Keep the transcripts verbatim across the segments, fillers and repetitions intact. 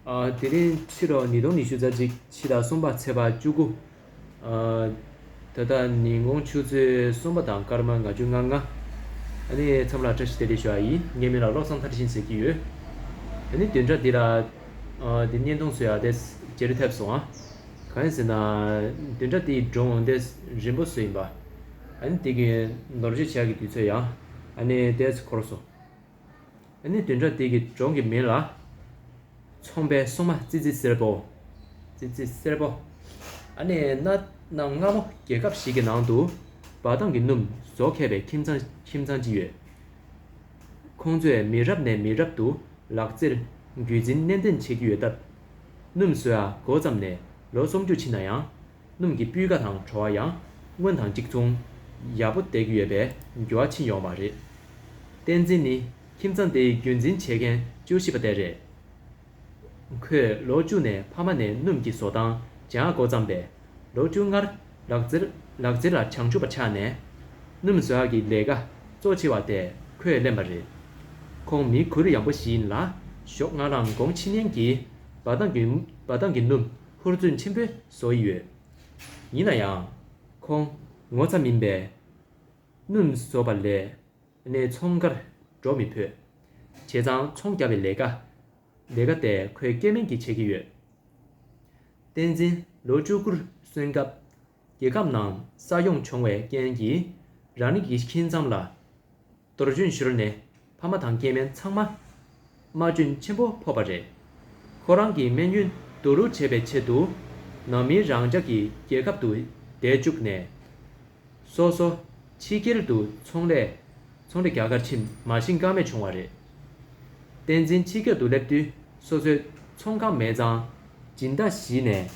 ཨ། དེ་རིང་ཕྱི་ལོ་ཉིས་སྟོང་ཉི་ཤུ་རྩ་གཅིག་ཕྱི་ཟླ་གསུམ་པ་ཚེས་པ་བཅུ་དགུ། ཨ། ད་ལྟ་ཉིན་གུང་ཆུ་ཚོད་གསུམ་པ་དང་སྐར་མ་ལྔ་བཅུ་ང་ལྔ། ཨ་ནི་འཚམས་ལ་བཀྲ་ཤིས་བདེ་ལེགས་ཞུ་བ་ཡིན། ངའི་མིང་ལ་བློ་བཟང་མཐར་ཕྱིན་ཟེར་གྱི་ཡོད། ཨ་ནི་བདུན་ཕྲག་འདི་ལ། ཨ། འདི་བརྙན་ཐུང་བཟོ་ཡག་དེ་བརྗེ་རེས་ཐེབས་སོང་ཨ། གང་ཡིན་ཟེར་ན། བདུན་ཕྲག་འདིའི་སྒྲུང་དེ་རིང་པོ་བཟོས་ཡིན་པ། ཨ་ནི་དེ་གི་ནོར་བཅོས་བྱེད་ཡག་གི་དུས་ཚོད་ཡང་ཨ་ནི་དེ་འཁོར་སོང་། ཨ་ནི་བདུན་ཕྲག་འདི་གི་སྒྲུང་གི་མིང་ལ། ཚོང་པའི་སྲུང་མ་ཙི་ཙི་སེར་པོ། ཙི་ཙི་སེར་པོ། ཨ་ནི་གནའ་གནའ་སྔ་མོ་རྒྱལ་ཁབ་ཞིག་གི་ནང་དུ་འབའ་ཐང་གི་སྣུམ་བཟོ་མཁས་པའི་ཁྱིམ་ཚང་ཁྱིམ་ཚང་ཅིག་ཡོད། ཁོང་ཚོས་མི་རབས་ནས་མི་རབས་དུ་ལག་རྩལ་རྒྱུད་འཛིན་ནན་ཏན་བྱེད་ཀྱི་ཡོད་སྟབས། སྣུམ་བཟོ་ཡག་འགོ་བརྩམས་ནས་ལོ་སུམ་ཅུ་ཕྱིན་ན་ཡང་། སྣུམ་གྱི་སྤུས་ཀ་དང་བྲོ་བ་ཡང་སྔོན་དང་གཅིག་མཚུངས་ཡག་པོ་བསྡད་ཀྱི་ཡོད་པས་འགྱུར་བ་ཕྱིན་ཡོད་མ་རེད། བསྟན་འཛིན་ནི་ཁྱིམ་ཚང་དེའི་རྒྱུན་འཛིན་བྱེད་མཁན་བཅུ་བཞི་པ་དེ་རེད། ཁོས་ལོ་བཅུ་ནས་ཕ་མ་ནས་སྣུམ་གྱི་བཟོ་སྟངས་སྦྱང་འགོ་བརྩམས་པས། ལོ་བཅུ་ལྔར་ལག་རྩལ་ལག་རྩལ་ལ་བྱང་ཆུབ་པ་ཆགས་ནས། སྣུམ་བཟོ་ཡག་གི་ལས་ཀ་གཙོ་ཆེ་བ་དེ་ཁོས་ལེན་པ་རེད། ཁོང་མི་གུ་རུ་ཡངས་པོ་ཞིག་ཡིན་ལ། ཞོགས་སྔ་ལངས་དགོང་ཕྱི་ཉལ་གྱིས་འབའ་ཐང་གི་འབའ་ཐང་གི་སྣུམ་ཧུར་བརྩོན་ཆེན་པོས་བཟོ་ཡི་ཡོད། ཡིན་ན་ཡང་། ཁོང་ངོ་ཚ་མིན་པས། སྣུམ་བཟོ་བ་ལས་ནས་ཚོང་ཁར་འགྲོ་མི་ཕོད། བྱས་ཙང་ཚོང་རྒྱག་པའི་ལས་ཀ་ལས་ཀ་དེ་ཁོས་སྐྱེ་དམན་གྱིས་བྱེད་ཀྱི་ཡོད། བསྟན་འཛིན་ལོ་བཅུ་དགུར་སོན་སྐབས། རྒྱལ་ཁབ་ནང་ས་ཡོམ་བྱུང་བའི་རྐྱེན་གྱིས། རང་ཉིད་ཀྱི་ཁྱིམ་ཚང་ལ་གཏོར་སྐྱོན་ཤོར་ནས། ཕ་མ་དང་སྐྱེ་དམན་ཚང་མ་རྨ་སྐྱོན་ཆེན་པོ་ཕོག་པ་རེད། ཁོ་རང་གི་སྨན་ཡོན་བསྡུ་རུབ་བྱེད་པའི་ཆེད་དུ། ནང་མི་རང་ཅག་གི་རྒྱལ་ཁབ་ཏུ་བསྡད་བཅུག་ནས། སོ་སོ་ཕྱི་རྒྱལ་དུ་ཚོང་ལས་ཚོང་ལས་རྒྱག་གར་ཕྱིན་མ་ཕྱིན་ཀ་མེད་བྱུང་བ་རེད། བསྟན་འཛིན་ཕྱི་རྒྱལ་དུ་སླེབས་དུས་སོ་སོའི་ཚོང་ཁང་མེད་ཙང་སྦྱིན་བདག་ཞིག་ནས་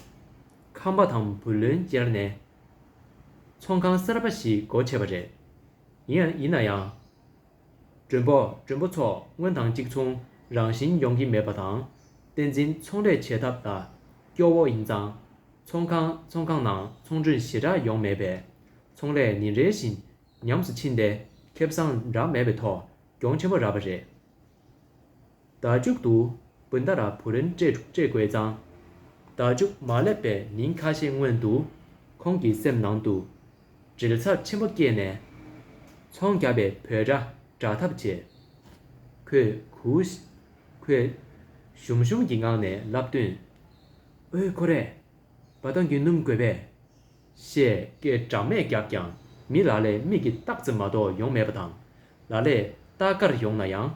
ཁང་པ་དང་བུ་ལོན་བསྐྱལ་ནས། ཚོང་ཁང་གསར་པ་ཞིག་སྒོ་ཕྱེ་བ་རེད། ཡིན་ཡིན་ན་ཡང་། མགྲོན་པོ་མགྲོན་པོ་ཚོ་སྔོན་དང་གཅིག་མཚུངས་རང་བཞིན་ཡོང་གི་མེད་པ་དང་། བསྟན་འཛིན་ཚོང་ལས་བྱེད་ཐབས་ལ་སྐྱོ་བོ་ཡིན་ཙང་། ཚོང་ཁང་ཚོང་ཁང་ནང་ཚོང་མགྲོན་ཞེ་དྲག་ཡོང་མེད་པས། ཚོང་ལས་ཉིན་རེ་བཞིན་ཉམས་སུ་ཕྱིན་ཏེ། ཁེ་བཟང་འདྲ་མེད་པའི་ཐོག་གྱོང་ཆེན་པོ་རག་པ་རེད། ཟླ་མཇུག་ཏུ་བུན་བདག་ལ་བུ་ལོན་སྤྲད་སྤྲད་དགོས་ཙང་། ཟླ་མཇུག་མ་སླེབས་པའི་ཉིན་ཁ་ཤས་སྔོན་དུ། ཁོང་གི་སེམས་ནང་དུ་བྲེལ་འཚབ་ཆེན་པོ་སྐྱེས་ནས། ཚོང་རྒྱག་པའི་འབོད་སྒྲ་བསྒྲགས་ཐབས་བྱས། ཁོས་གུ་ཁོས་ཞུམ་ཞུམ་གྱི་ངང་ནས་ལབ་དུས། ཨོའི་ཁོ་རེ། འབའ་ཐང་གི་སྣུམ་དགོས་པས། ཞེས་སྐད་གྲགས་མེད་བརྒྱབ་ཀྱང་། མི་ལ་ལས་མིག་གིས་བལྟ་ཙམ་མ་གཏོགས་ཡོང་མེད་པ་དང་། ལ་ལས་ལྟ་གར་ཡོང་ན་ཡང་།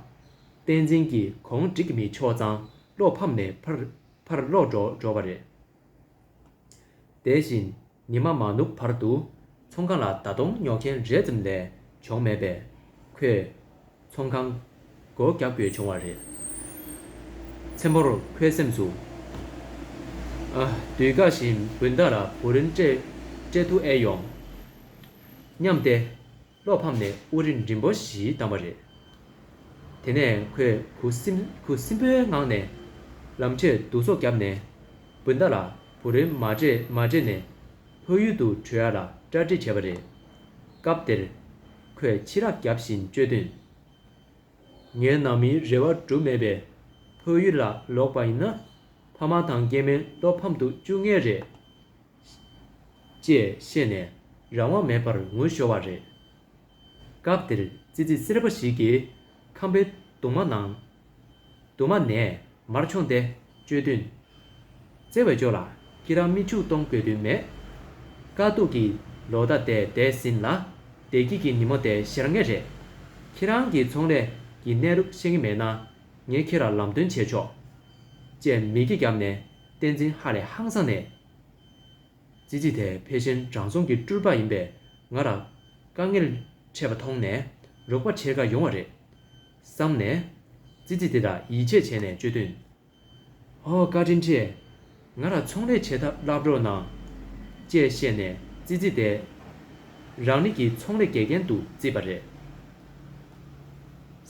བསྟན་འཛིན་གྱིས་གོང་འགྲིག་མི་ཆོག་ཙང་བློ་ཕམ་ནས་ཕར་ཕར་ལོག་འགྲོ་འགྲོ་བ་རེད། དེ་བཞིན་ཉི་མ་མ་ནུབ་བར་དུ་ཚོང་ཁང་ལ་ད་དུང་ཉོ་མཁན་རེ་ཙམ་ལས་བྱུང་མེད་པས། ཁོས་ཚོང་ཁང་སྒོ་རྒྱག་དགོས་བྱུང་བ་རེད། མཚན་མོར་ཁོའི་སེམས་སུ། ཨ། དུས་བཀག་བཞིན་བུན་བདག་ལ་བུ་ལོན་སྤྲད་སྤྲད་ཐུབ་ཨེ་ཡོང་སྙམ་སྟེ། བློ་ཕམ་ནས་དབུགས་རིང་རིང་པོ་ཞིག་བཏང་བ་རེད། དེ་ནས་ཁོས་ཁུ་སིམ་ཁུ་སིམ་པོའི་ངང་ནས་ལམ་ཆས་བསྡུ་གསོག་བརྒྱབ་ནས། བུན་བདག་ལ་བུ་ལོན་མ་སྤྲད་མ་སྤྲད་ནས་ཕ་ཡུལ་དུ་བྲོས་ཡ་ལ་གྲ་སྒྲིག་བྱས་པ་རེད། སྐབས་དེར་ཁོས་ཕྱི་རབས་བརྒྱབ་བཞིན་བརྗོད་དོན། ངའི་ནང་མིའི་རེ་བ་འགྲུབ་མེད་པས། ཕ་ཡུལ་ལ་ལོག་པ་ཡིན་ན། ཕ་མ་དང་སྐྱེ་དམན་བློ་ཕམ་དུ་བཅུག་ངེས་རེད། ཅེས་བཤད་ནས་རང་དབང་མེད་པར་ངུ་ཤོར་བ་རེད། སྐབས་དེར་ཙི་ཙི་སེར་པོ་ཞིག་གིས་ཁང་པའི་གདུང་མ་ནང་། གདུང་མ་ནས་མར་མཆོངས་ཏེ་བརྗོད་དོན། བརྩེ་བའི་ཇོ་ལགས། ཁྱེད་རང་མིག་ཆུ་གཏོང་དགོས་དོན་མེད། དཀའ་སྡུག་གི་ལོ་ཟླ་དེ་འདས་ཟིན་ལ། བདེ་སྐྱིད་ཀྱི་ཉིན་མོ་དེ་ཤར་ངེས་རེད། ཁྱེད་རང་གིས་ཚོང་ལས་ཀྱི་གནས་ལུགས་ཤེས་ཀྱི་མེད་ན། ངས་ཁྱེད་ལ་ལམ་སྟོན་བྱེད་ཆོག་ཅེས་མིག་གིས་བརྒྱབ་ནས་བསྟན་འཛིན་ཧ་ལས་ཧང་སངས་ནས། ཙི་ཙི་དེ་ཕལ་ཆེར་དྲང་སྲོང་གི་སྤྲུལ་པ་ཡིན་པས། ང་ལ་དཀའ་ངལ་འཕྲད་པ་མཐོང་ནས་རོགས་པ་བྱེད་ག་ཡོང་བ་རེད་བསམ་ནས། ཙི་ཙི་དེ་ལ་ཡིད་ཆེས་བྱས་ནས་བརྗོད་དོན། ཨོ། བཀའ་དྲིན་ཆེ། ང་ལ་ཚོང་ལས་བྱེད་ཐབས་བསླབ་རོགས་གནང་། ཅེས་བཤད་ནས་ཙི་ཙི་དེ་རང་ཉིད་ཀྱི་ཚོང་ལས་དགེ་རྒན་དུ་བརྩིས་པ་རེད།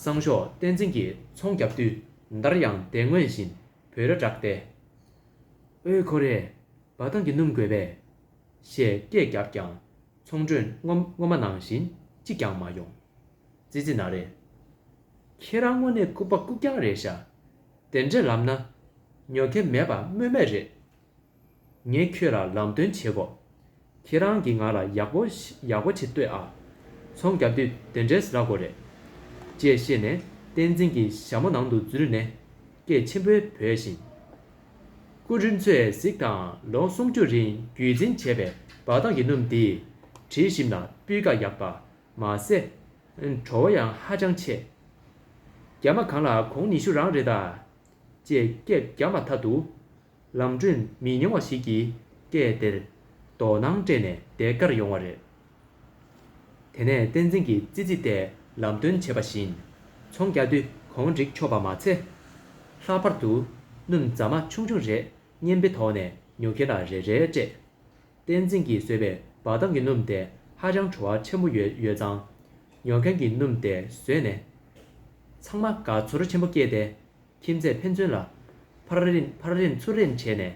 སང་ཞོགས་བསྟན་འཛིན་གྱིས་ཚོང་བརྒྱབ་དུས། མདར་ཡང་དེ་སྔོན་བཞིན་འབོད་སྒྲ་བསྒྲགས་ཏེ། ཨོའི་ཁོ་རེ། འབའ་ཐང་གི་སྣུམ་དགོས་པས། ཞེས་སྐད་བརྒྱབ་ཀྱང་ཚོང་མགྲོན་སྔོན་སྔོན་མ་ནང་བཞིན་གཅིག་ཀྱང་མ་ཡོང་། ཙི་ཙི་ན་རེ། ཁྱེད་རང་དངོས་གནས་ལྐུགས་པ་ལྐུགས་རྐྱང་རེད་ཤག་དེ་འདྲས་ལབ་ན། ཉོ་མཁན་མེད་པ་སྨོས་མེད་རེད། ངས་ཁྱོད་ལ་ལམ་སྟོན་བྱེད་དགོས། ཁྱེད་རང་གིས་ང་ལ་ཡག་པོ་ཞིག་ཡག་པོ་ཞིག་ལྟོས་ཨ། ཚོང་རྒྱག་དུས་དེ་འདྲས་རག་དགོས་རེད། ཅེས་བཤད་ནས་བསྟན་འཛིན་གྱི་ཞྭ་མོ་ནང་དུ་འཛུལ་ནས་སྐད་ཆེན་པོས་བོས་ཤིང་། སྐུ་མགྲོན་ཚོས་གཟིགས་དང་། ལོ་སུམ་ཅུ་རིང་རྒྱུད་འཛིན་བྱས་པའི་འབའ་ཐང་གི་སྣུམ་འདིས་དྲི་ཞིམ་ལ་སྤུས་ཀ་ཡག་པ་མ་ཟད། བྲོ་བ་ཡང་ཧ་ཅང་ཆེ། རྒྱ་མ་གང་ལ་གོང་ཉི་ཤུ་རང་རེད་ད། ཅེས་སྐད་བརྒྱབ་མ་ཐག་ཏུ། ལམ་གྲོན་མི་ཉུང་བ་ཞིག་གིས་སྐད་དེར་དོ་སྣང་སྤྲད་ནས་དེ་གར་ཡོང་བ་རེད། དེ་ནས་བསྟན་འཛིན་གྱིས་ཙི་ཙི་དེ་ལམ་སྟོན་བྱས་པ་བཞིན་ཚོང་རྒྱག་དུས་གོང་འགྲིག་ཆོག་པ་མ་ཚད། ལྷག་པར་དུ་སྣུམ་རྫ་མ་ཆུང་ཆུང་རེ་རྔན་པའི་ཐོག་ནས་ཉོ་མཁན་ལ་རེ་རེ་སྤྲད། བསྟན་འཛིན་གྱིས་བཟོས་པའི་འབའ་ཐང་གི་སྣུམ་དེ་ཧ་ཅང་བྲོ་བ་ཆེན་པོ་ཡོད་ཡོད་ཙང་། ཉོ་མཁན་གྱིས་སྣུམ་དེ་ཟོས་ནས་ཚང་མ་དགའ་ཚོར་ཆེན་པོ་སྐྱེས་ཏེ། ཁྱིམ་མཚེས་ཕན་ཚུན་ལ་ཕར་རིན་ཕར་རིན་ཚུར་རིན་བྱས་ནས་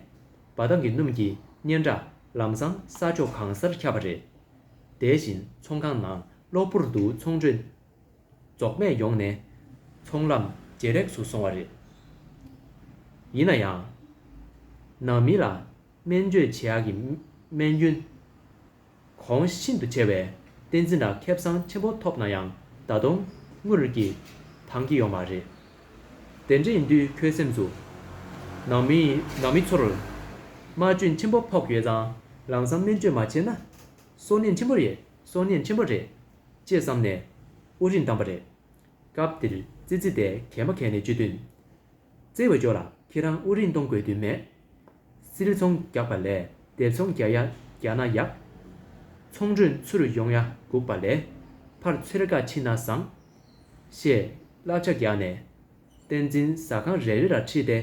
འབའ་ཐང་གི་སྣུམ་གྱི་སྙན་གྲགས་ལམ་སང་ས་ཕྱོགས་གང་སར་ཁྱབ་པ་རེད། དེ་བཞིན་ཚོང་ཁང་ནང་གློ་བུར་དུ་ཚོང་མགྲོན་རྫོགས་མེད་ཡོང་ནས་ཚོང་ལམ་ཇེ་ལེགས་སུ་སོང་བ་རེད། ཡིན་ན་ཡང་། ནང་མི་ལ་སྨན་བཅོས་བྱེད་ཡག་གི་སྨན་རྒྱུན་གོང་ཤིན་ཏུ་ཆེ་བས་བསྟན་འཛིན་ལ་ཁེ་བཟང་ཆེན་པོ་ཐོབ་ན་ཡང་ད་དུང་དངུལ་གྱིས་འདང་གི་ཡོད་མ་རེད། དེ་འདྲ་ཡིན་དུས་ཁོའི་སེམས་སུ། ནང་མི་ནང་མི་ཚོར་རྨ་སྐྱོན་ཆེན་པོ་ཕོག་ཡོད་ཙང་ལམ་སང་སྨན་བཅོས་མ་བྱས་ན་སྲོག་ཉེན་ཆེན་པོ་རེད། སྲོག་ཉེན་ཆེན་པོ་རེད། ཅེས་བསམ་ནས་དབུགས་རིང་བཏང་པ་རེད། སྐབས་དེར་ཙི་ཙི་དེ་གད་མོ་བགད་ནས་བརྗོད་དོན། བརྩེ་བའི་ཇོ་ལགས། ཁྱེད་རང་དབུགས་རིང་གཏོང་དགོས་དོན་མེད། སིལ་ཚོང་རྒྱག་པ་ལས་སྡེབ་ཚོང་རྒྱག་ཡ་རྒྱག་ན་ཡག་ཚོང་མགྲོན་ཚུར་ཡོང་ཡ་སྒུག་པ་ལས་ཕར་ཚོད་ལྟ་ཕྱིན་ན་བཟང་། ཞེས་བསླབ་བྱ་བརྒྱབ་ནས། བསྟན་འཛིན་ཟ་ཁང་རེ་རེ་ལ་ཁྲིད་དེ།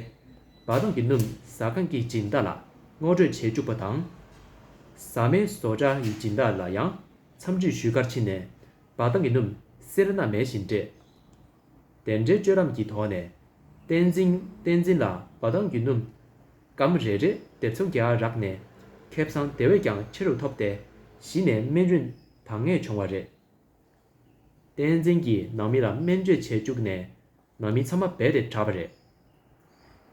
འབའ་ཐང་གི་སྣུམ་ཟ་ཁང་གི་སྦྱིན་བདག་ལ་ངོ་སྤྲོད་བྱེད་བཅུག་པ་དང་། ཟ་མའི་བཟོ་གྲྭ་ཡི་སྦྱིན་བདག་ལ་ཡང་འཚམས་འདྲི་ཞུ་གར་ཕྱིན་ནས། འབའ་ཐང་གི་སྣུམ་སེར་སྣ་མེད་བཞིན་སྤྲད། དེ་འདྲའི་སྤྱོད་ལམ་གྱི་ཐོག་ནས། བསྟན་འཛིན་བསྟན་འཛིན་ལ་འབའ་ཐང་གི་སྣུམ་སྒམ་རེ་རེ་སྡེབ་ཚོང་རྒྱག་རག་ནས། ཁེ་བཟང་དེ་བས་ཀྱང་ཆེ་རུ་ཐོབ་སྟེ། གཞི་ནས་སྨན་རིན་འདང་ངེས་བྱུང་བ་རེད། བསྟན་འཛིན་གྱིས་ནང་མི་ལ་སྨན་བཅོས་བྱེད་བཅུག་ནས། ནང་མི་ཚང་མ་རྦད་དེ་དྲག་པ་རེད།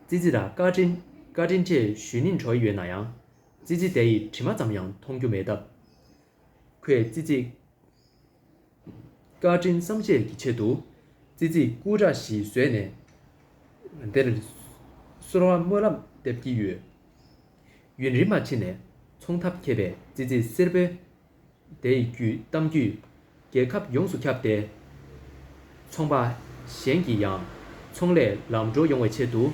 ཙི་ཙི་ལ་བཀའ་དྲིན་བཀའ་དྲིན་ཆེ་ཞུ་སྙིང་བྲོ་ཡོད་ན་ཡང་། ཙི་ཙི་དེ་ཡི་དྲི་མ་ཙམ་ཡང་མཐོང་རྒྱུ་མེད་སྟབས། ཁོས་ཙི་ཙི་བཀའ་དྲིན་བསམ་ཤེས་ཀྱི་ཆེད་དུ། ཙི་ཙིའི་སྐུ་འདྲ་ཞིག་བཟོས་ནས། དེར་གསོལ་བ་སྨོན་ལམ་འདེབས་ཀྱི་ཡོད། ཡུན་རིང་མ་ཕྱིན་ནས་ཚོང་ཐབས་མཁས་པའི་ཙི་ཙི་སེར་པོས། དེ་ཡི་རྒྱུད་གཏམ་རྒྱུད་རྒྱལ་ཁབ་ཡོངས་སུ་ཁྱབ་སྟེ། ཚོང་པ་གཞན་གྱིས་ཡང་ཚོང་ལས་ལམ་འགྲོ་ཡོང་བའི་ཆེད་དུ།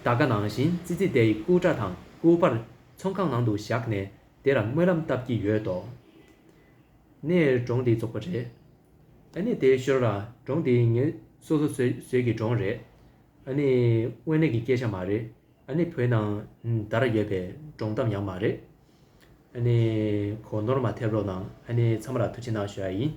ད་ག་ནང་བཞིན་ཙི་ཙི་དེ་ཡི་སྐུ་འདྲ་དང་སྐུ་པར་ཚོང་ཁང་ནང་དུ་བཞག་ནས་དེ་ལ་སྨོན་ལམ་བཏབ་ཀྱི་ཡོད་དོ། ནས་སྒྲུང་འདི་རྫོགས་པ་རེད། ཨ་ནི་དེའི་ཞོར་ལ་སྒྲུང་འདི་ངས་སོ་སོ་བཟོས་བཟོས་ཀྱི་སྒྲུང་རེད། ཨ་ནི་དངོས་གནས་ཀྱི་སྐད་ཆ་མ་རེད། ཨ་ནི་བོད་ནང་དར་ཡོད་པའི་སྒྲུང་གཏམ་ཡང་མ་རེད། ཨ་ནི་གོ་ནོར་མ་ཐེབས་རོགས་གནང་། ཨ་ནི་ཚང་མ་ལ་ཐུགས་རྗེ་གནང་ཞུ་ཡ་ཡིན།